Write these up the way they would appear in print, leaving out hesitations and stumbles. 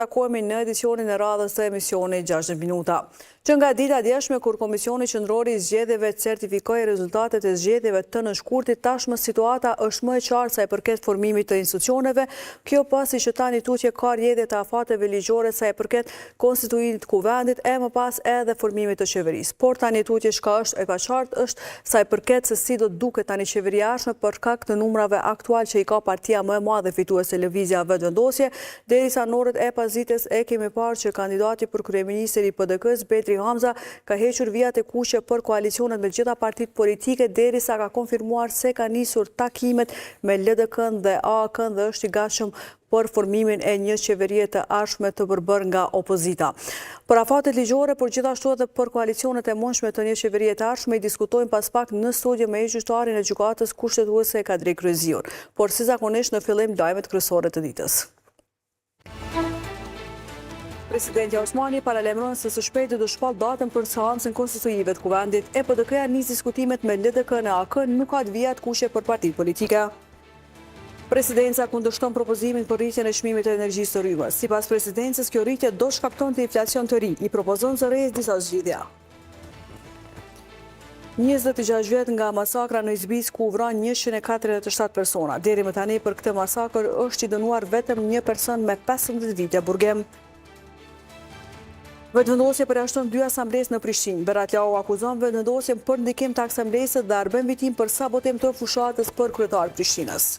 Takohemi në edicionin e radhës të emisionit 60 Minuta. Që nga dita e djeshme kur Komisioni Qendror i Zgjedhjeve certifikoi rezultatet e zgjedhjeve të nënshkurtit, tashmë situata është më e qartë sa i përket formimit të institucioneve, kjo pasi që tani tutje ka rrjedhje të afateve ligjore sa i përket konstituimit të Kuvendit e më pas edhe formimit të qeverisë. Por tani tutje çka është e paqartë është sa i përket se si do të duket tani qeveria e ardhshme për shkak të numrave aktualë që i ka partia më e madhe fituese Lëvizja Vetëvendosje, Derisa në orët e pasdites e kemi parë që kandidati për kryeministër i PDK-së, Bedri Hamza, ka hequr vijat e kuqe për koalicionet me të gjitha partitë politike derisa ka konfirmuar se ka nisur takimet me LDK-në dhe AAK-në dhe është i gatshëm për formimin e një qeverie të ardhshme të përbërë nga opozita. Për afatet ligjore, por gjithashtu edhe për koalicionet e mundshme të një qeverie të ardhshme i diskutojmë pas pak në studio me ish-gjyqtarin e Gjykatës Kushtetuese Kadri Kryeziun. Por si zakonisht në fillim lajmet kryesore të ditës. Presidentja Osmani paralajmëron se së shpejti do shpallë datën për seancën konstituive të Kuvendit, e PDK-ja nis diskutimet me LDK-në e AAK-në nuk ka vija të kuqe për partitë politike. Presidenca kundërshton propozimin për rritjen e çmimit të energjisë së rrymës. Sipas presidencës, kjo rritje do shkaktonte inflacion të ri, i propozon ZRrE-së disa zgjidhja. 26 vjet nga masakra në Izbicë ku u vranë 147 persona. Deri më tani për këtë masakër është i dënuar vetëm një person me 15 vite burgim. Vetëvendosje përjashton dy asamblestë në Prishtinë. Berat Jaho akuzon Vetëvendosjen për ndikim te asamblestët dhe Arben Vitinë për sabotim të fushatës për kryetar Prishtinës.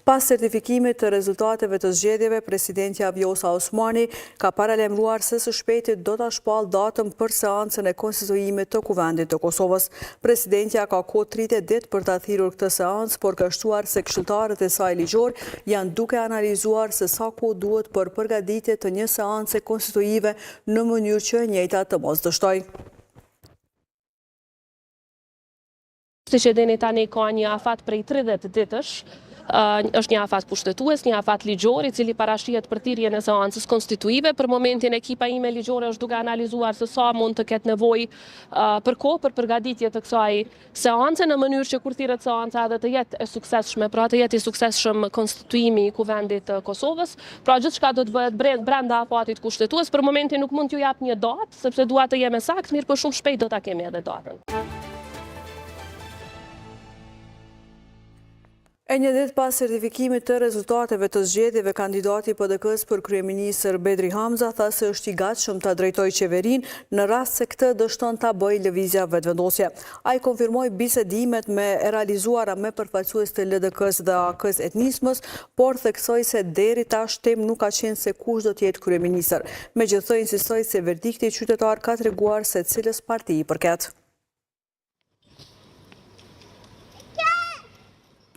Pas certifikimit të rezultateve të zgjedhjeve, presidentja Vjosa Osmani ka paralajmëruar se së shpejti do ta shpallë datën për seancën e konstituimit të Kuvendit të Kosovës. Presidentja ka kohë 30 ditë për ta thirrur këtë seancë, por ka shtuar se këshilltarët e saj ligjorë janë duke analizuar se sa kohë duhet për përgatitje të një seance konstituive në mënyrë që e njëjta të mos dështojë. Siç e dini tani ka një afat prej 30 ditësh, është një afat kushtetues, një afat ligjor i cili parashihet për thirrjen e seancës konstituive. Për momentin ekipa ime ligjore është duke analizuar se sa mund të ketë nevojë për kohë për përgatitje të kësaj seance në mënyrë që kur thirret seanca edhe të jetë e suksesshme, pra të jetë i suksesshëm konstituimi i Kuvendit të Kosovës. Pra gjithçka do të bëhet brenda afatit kushtetues. Për momentin nuk mund t'ju jap një datë, sepse dua të jem e saktë, mirëpo shumë shpejt do ta kemi edhe datën. E një ditë pas certifikimit të rezultateve të zgjedhjeve, kandidati i PDK-së për kryeministër Bedri Hamza tha se është i gatshëm ta drejtojë qeverinë në rast se këtë dështon ta bëjë Lëvizja Vetëvendosje. Ai konfirmoi bisedimet e realizuara me përfaqësues të LDK-së dhe AAK-së e të Nismës, por theksoi se deri tash temë nuk ka qenë se kush do të jetë kryeministër. Megjithatë insistoi se verdikti qytetar ka treguar se cilës parti i përket.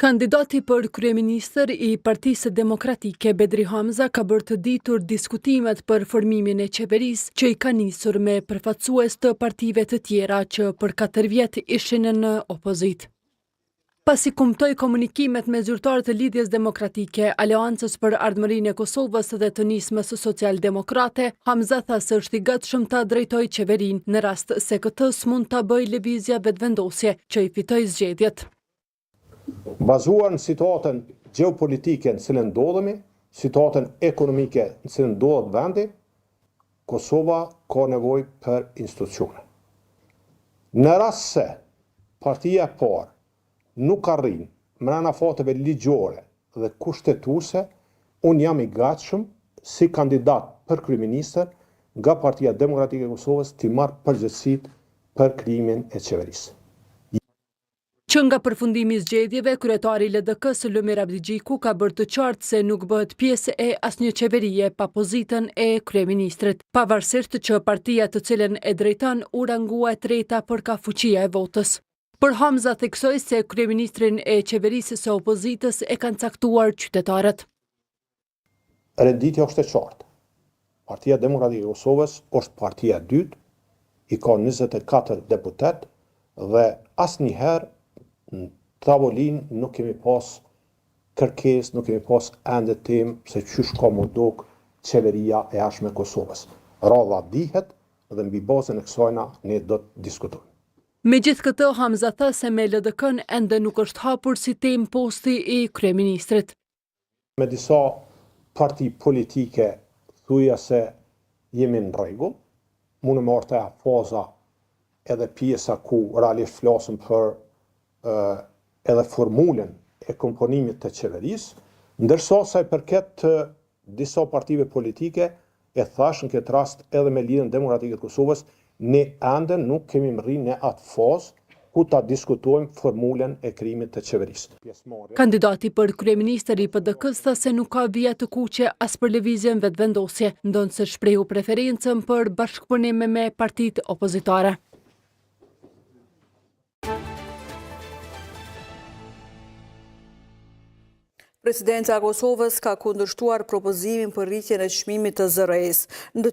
Kandidati për kryeministër i Partisë Demokratike, Bedri Hamza, ka bërë të ditur diskutimet për formimin e qeverisë që i ka nisur me përfaqësues të partive të tjera që për 4 vjet ishin në opozitë. Pasi kumtoi komunikimet me zyrtarë të Lidhjes Demokratike, Aleancës për Ardhmërinë e Kosovës dhe të Nismës Socialdemokrate, Hamza tha se është i gatshëm ta drejtojë qeverinë në rast se këtë s'mund ta bëjë Lëvizja Vetëvendosje, që i fitoi zgjedhjet. Bazuar në situatën gjeopolitike në cilën ndodhemi, situatën ekonomike në cilën ndodhet vendi, Kosova ka nevojë për institucione. Në rast se partia e parë nuk arrin mrena afateve ligjore dhe kushtetuese, unë jam i gatshëm si kandidat për kryeministër nga Partia Demokratike e Kosovës t'i marr përgjegjësitë për krijimin e qeverisë. Që nga përfundimi i zgjedhjeve, kryetari i LDK-së, Lumir Abdixhiku ka bërë të qartë se nuk bëhet pjesë e asnjë qeverie pa pozitën e kryeministrit, pavarësisht që partia të cilën e drejton u rangua e treta për ka fuqia e votës. Por Hamza theksoi se kryeministrin e qeverisë së opozitës e kanë caktuar qytetarët. Renditja është e qartë. Partia Demokratike e Kosovës është partia e dytë, i ka 24 deputetë dhe asnjëherë në tavolinë nuk kemi pas kërkesë, nuk kemi pas ende temë se qysh ka m'u dok qeveria e ardhshme e Kosovës. Radha dihet dhe mbi bazën e kësajna ne do të diskutojmë. Megjithëkëtë, Hamza tha se me LDK-në ende nuk është hapur si temë posti i kryeministrit. Me disa parti politike thuja se jemi në rregull, mund me ardhë te faza edhe pjesa ku realisht flasim për edhe formulën e komponimit të qeverisë, ndërsa sa i përket disa partive politike, e thash në këtë rast edhe me Lidhjen Demokratike të Kosovës, ne ende nuk kemi mrri në atë fazë ku ta diskutojmë formulën e krijimit të qeverisë. Kandidati për kryeministër i PDK-së tha se nuk ka vija të kuqe as për Lëvizjen Vetëvendosje, ndonëse shprehu preferencën për bashkëpunim me partitë opozitare. Presidenca e Kosovës ka kundërshtuar propozimin për rritjen e çmimit të ZRrE-së,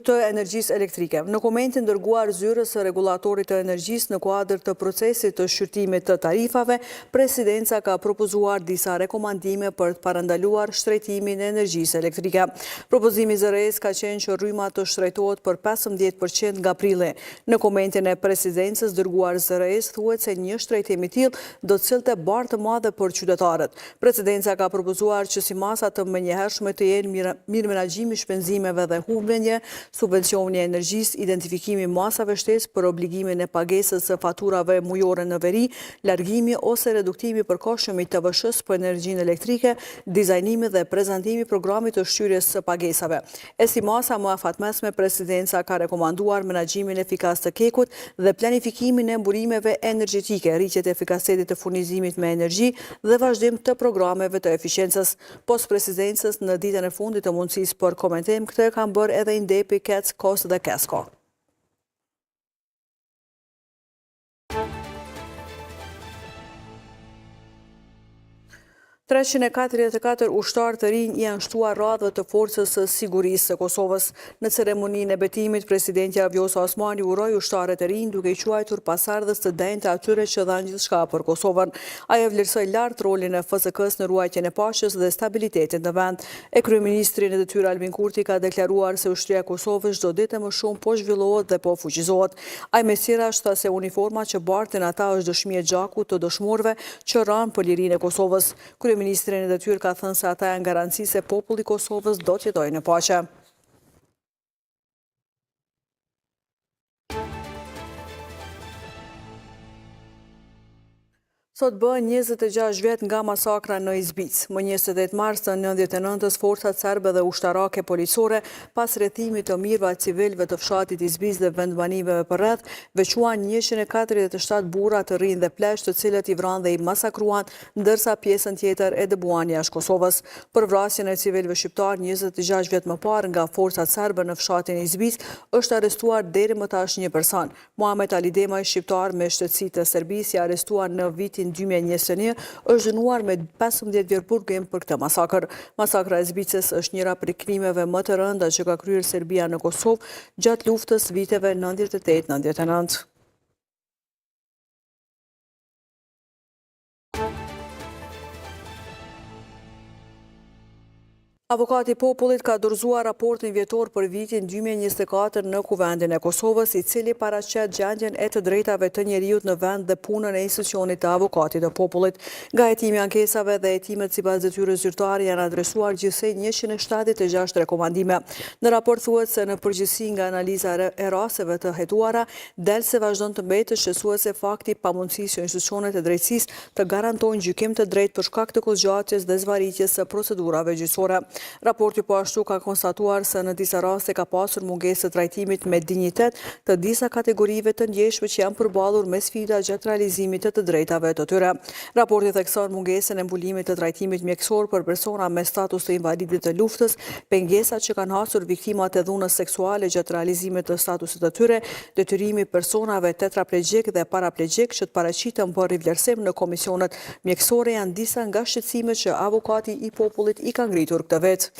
të energjisë elektrike. Në komentin dërguar zyrës së rregullatorit të energjisë në kuadër të procesit të shqyrtimit të tarifave, Presidenca ka propozuar disa rekomandime për të parandaluar shtrenjtimin e energjisë elektrike. Propozimi i ZRrE-së ka qenë që rryma të shtrenjtohet për 15 për qind nga prilli. Në komentin e Presidencës dërguar ZRrE-së thuhet se një shtrenjtim i tillë do të sillte barrë të madhe për qytetarët. Presidenca ka propozuar që si masa të menjëhershme të jenë mirëmenaxhimi i shpenzimeve dhe humbjeve, subvencioni i energjisë, identifikimi i masave shtesë për obligimin e pagesës së faturave mujore në veri, largimi ose reduktimi i përkohshëm i TVSH-së për energjinë elektrike, dizajnimi dhe prezantimi i programit të shtyrjes së pagesave. E si masa më afatmesme, Presidenca ka rekomanduar menaxhimin efikas të KEK-ut dhe planifikimin e burimeve energjetike, rritje të efikasitetit të furnizimit me energji dhe vazhdim të programeve të efiçiencës. Pos Presidencës, në ditën e fundit të mundësisë për komentim, këtë e kanë bërë edhe INDEP-i, KEDS, KOSTT dhe KESCO. 344 ushtarë të rinj janë shtuar radhëve të Forcës së Sigurisë së Kosovës. Në ceremoninë e betimit, presidentja Vjosa Osmani uroi ushtarët e rinj duke i quajtur pasardhës të denjë të atyre që dhanë gjithçka për Kosovën. Ajo vlerësoi lart rolin e FSK-së në ruajtjen e paqes dhe stabilitetit në vend. E kryeministri në detyrë Albin Kurti ka deklaruar se ushtria e Kosovës çdo ditë e më shumë po zhvillohet dhe po fuqizohet. Ai mes tjerash tha se uniforma që bartin ata është dëshmi e gjakut të dëshmorëve që ranë për lirinë e Kosovës. Kryeministri në detyrë ka thënë se ata janë garanci se populli i Kosovës do të jetojë në paqe. Sot bëhen 26 vjet nga masakra në Izbicë. Më 28 mars të 99-ës, forcat serbe dhe ushtarake policore, pas rrethimit të mijëra civilëve të fshatit Izbicë dhe vendbanimeve përreth, veçuan 147 burra të rinj dhe pleq të cilët i vranë dhe i masakruan, ndërsa pjesën tjetër e dëbuan jashtë Kosovës. Për vrasjen e civilëve shqiptarë 26 vjet më parë nga forcat serbe në fshatin Izbicë, është arrestuar deri më tash një person. Muhamet Alidemaj, shqiptar me shtetësi të Serbisë, i arrestuar në vitin 2021, është dënuar me 15 vjet burgim për këtë masakër. Masakra e Izbicës është njëra prej krimeve më të rënda që ka kryer Serbia në Kosovë gjatë luftës viteve 98-99. Avokati i Popullit ka dorëzuar raportin vjetor për vitin 2024 në Kuvendin e Kosovës, i cili paraqet gjendjen e të drejtave të njeriut në vend dhe punën e institucionit të Avokatit të Popullit. Nga hetimi i ankesave dhe hetimet sipas detyrës zyrtare janë adresuar gjithsej 176 rekomandime. Në raport thuhet se në përgjithësi nga analiza e rasteve të hetuara, del se vazhdon të mbetet shqetësuese fakti i pamundësisë që institucionet e drejtësisë të garantojnë gjykim të drejtë për shkak të kohëzgjatjes dhe zvarritjes së procedurave gjyqësore. Raporti po ashtu ka konstatuar se në disa raste ka pasur mungesë të trajtimit me dinjitet të disa kategorive të ndjeshme që janë përballur me sfida gjatë realizimit të të drejtave të tyre. Raporti thekson mungesën e mbulimit të trajtimit mjekësor për persona me status të invalidit të luftës, pengesat që kanë hasur viktimat e dhunës seksuale gjatë realizimit të statusit të tyre, Detyrimi i personave tetraplegjikë dhe paraplegjikë që të paraqiten për rivlerësim në komisionet mjekësore janë disa nga shqetësimet që Avokati i Popullit i ka ngritur këtë vit.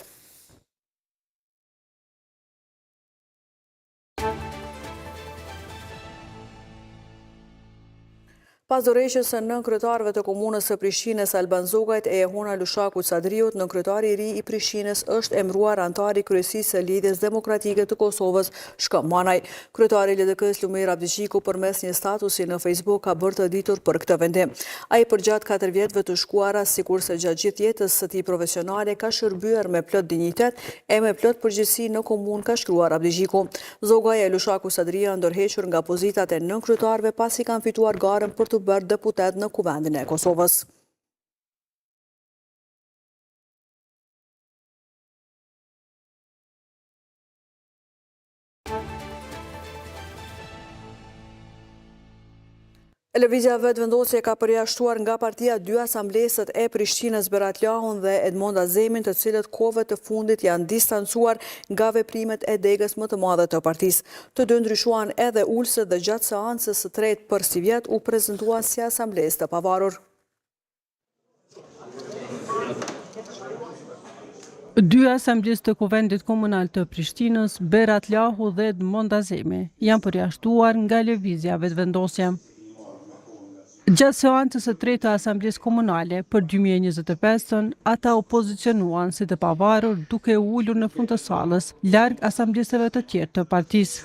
Pas dorëheqjes së nënkryetarëve të Komunës së Prishtinës, Alban Zogajt e Jehona Lushakut Sadriut, nënkryetari i ri i Prishtinës është emëruar anëtari i Kryesisë së Lidhjes Demokratike të Kosovës, Shkëmb Manaj. Kryetari i LDK-së Lumir Abdixhiku përmes një statusi në Facebook ka bërë të ditur për këtë vendim. Ai përgjatë katër vjetëve të shkuara, sikurse gjatë gjithë jetës së tij profesionale, ka shërbyer me plot dinjitet e me plot përgjegjësi në komunë, ka shkruar Abdixhiku. Zogaj e Lushaku Sadriu janë dorëhequr nga pozitat e nënkryetarëve pasi kanë fituar garën për t'u bërë deputetë në Kuvendin e Kosovës. Lëvizja Vetëvendosje ka përjashtuar nga partia dy asamblistët e Prishtinës Berat Lahun dhe Edmond Azemin, të cilët kohëve të fundit janë distancuar nga veprimet e degës më të madhe të partisë. Të dy ndryshuan edhe ulëset dhe gjatë seancës së tretë për sivjet u prezantuan si asamblistë të pavarur. Dy asamblistë të Kuvendit Komunal të Prishtinës, Berat Lahu dhe Edmond Azemi, janë përjashtuar nga Lëvizja Vetëvendosje. Gjatë seancës së tretë të Asamblesë Komunale për 2025-ën, ata u pozicionuan si të pavarur duke u ulur në fund të sallës, larg asamblistëve të tjerë të partisë.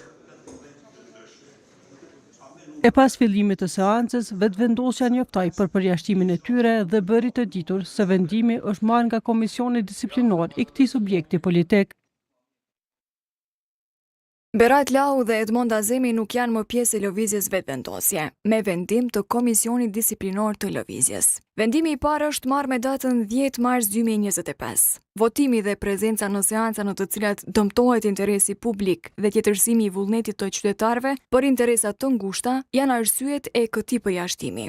E pas fillimit të seancës, Vetëvendosja njoftoi për përjashtimin e tyre dhe bëri të ditur se vendimi është marrë nga Komisioni Disiplinor i këtij subjekti politik. Berat Lahu dhe Edmond Azemi nuk janë më pjesë e Lëvizjes Vetëvendosje, me vendim të Komisionit Disiplinor të Lëvizjes. Vendimi i parë është marrë me datën 10 mars 2025. Votimi dhe prezenca në seanca në të cilat dëmtohet interesi publik dhe tjetërsimi i vullnetit të qytetarëve për interesa të ngushta janë arsyet e këtij përjashtimi.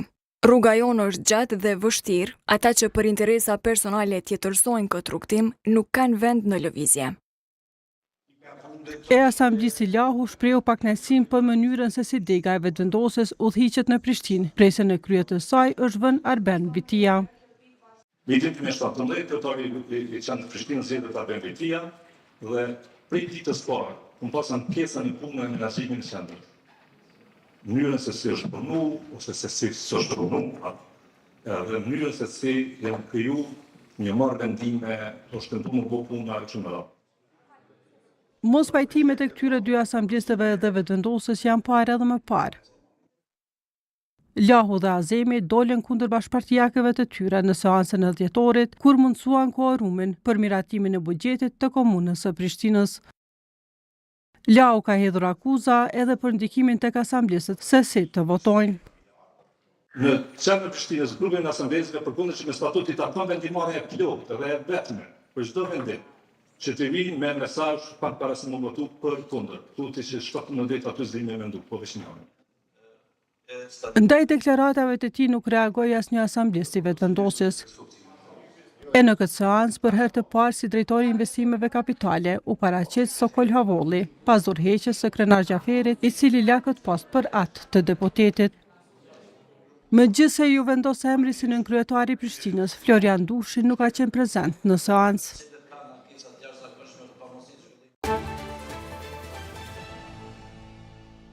Rruga jonë është gjatë dhe vështirë, ata që për interesa personale tjetërsojnë këtë rrugëtim nuk kanë vend në lëvizje. E asamblisti Lahu shprehu pakënaqësinë për mënyrën se si dega e Vetëvendosjes udhëhiqet në Prishtinë, prej se në krye të saj është vënë Arben Vitia. Vitin 2017, kryetari i qendrës Prishtinës zgjidhet Arben Vitia dhe prej ditës parë kom pas ankesa në punën e menaxhimin e qendrës. Mënyrën se si është punu ose se si s'është punu, dhe mënyrën se si janë kriju një marrë vendime, është tentu me bo puna e kështu me radhë. Mospajtimet e këtyre dy asamblistëve dhe Vetëvendosjes janë parë edhe më parë. Lahu dhe Azemi dolën kundër bashkëpartiakëve të tyre në seancën e dhjetorit, kur mundësuan kuorumin për miratimin e buxhetit të Komunës së Prishtinës. Lahu ka hedhur akuza edhe për ndikimin tek asamblistët se si të votojnë. Në qendër të Prishtinës, grupin e asamblistëve përkundër që me statut i takon vendimmarrja e plotë dhe e vetme për çdo vendim, që t'i vijnë me mesazh pak para se me votu për kundër. Këtu ti që 17 ditë aty s'di me mendu, po veç njëri. Ndaj deklaratave të tij nuk reagoi asnjë asamblist i Vetëvendosjes. E në këtë seancë, për herë të parë si drejtor i investimeve kapitale, u paraqit Sokol Havolli, pas dorëheqjes së Krenar Xhaferit, i cili la këtë post për atë të deputetit. Megjithëse iu vendos emri si nënkryetar i Prishtinës, Florian Dushi nuk ka qenë prezent në seancë.